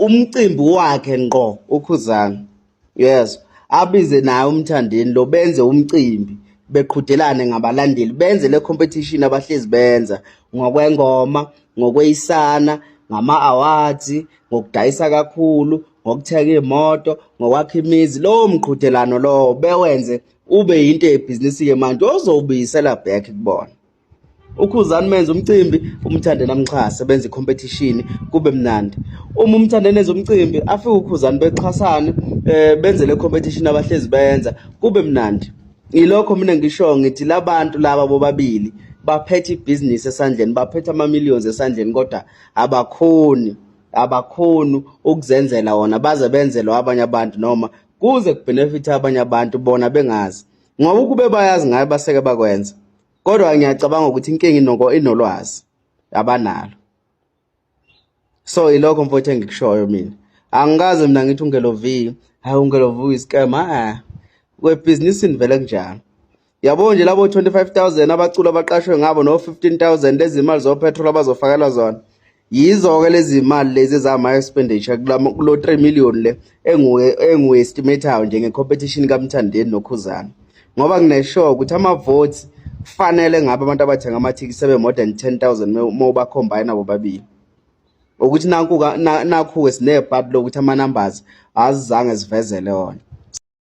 Umcimbi wakhe ngqo uKhuzani. Yes, abize naye uMthandeni lo, benze umcimbi, beqhudelane ngabalandeli, benze le competition abahlezi benza ngokwengoma, ngokweyisana ngama-awards, ngokudayisa kakhulu, ngokuthenga iy'moto, ngokwakha imizi. Lowo mqhudelano lowo bewenze ube yinto yebhizinisi-ke manje ozowubuyisela back kubona. UKhuzani menze umcimbi, uMthandeni amxhase, benze i-competition, kube mnandi. Uma uMthandeni enza umcimbi, afike uKhuzani, bexhasane, benze le competition abahlezi beyenza, kube mnandi. Yilokho mina ngisho ngithi labantu laba bobabili baphethe ibhizinisi esandleni, baphethe ama-millions esandleni, kodwa abakhoni ukuzenzela wona, baze benzelwe abanye abantu noma kuze ku-benefit abanye abantu bona bengazi, ngoba ukube bayazi ngayo baseke bakwenza. Kodwa ngiyacabanga ukuthi inkinga inoko inolwazi abanalo. So ilokho, mfowethu, engikushoyo mina. Angikaze mina ngithi uNgelo V, hayi, uNgelo V uyi-scam. Ha, kwebhizinisini vele kunjalo. Yabo nje labo 25,000 abaculi abaqashwe ngabo no 15,000, lezi mali zo-petrol abazofakelwa zona, yizo-ke lezi mali lezi ezama-expenditure kulo 3 million le engu-estimate-ayo njenge-competition kaMthandeni noKhuzani, ngoba ngine-sure ukuthi ama-votes kufanele ngabe abantu abathenga amathikithi sebe more than 10,000 uma uba-combine bobabili, ukuthi nakhu-ke sinebhadi lokuthi ama-numbers azizange sivezele wona.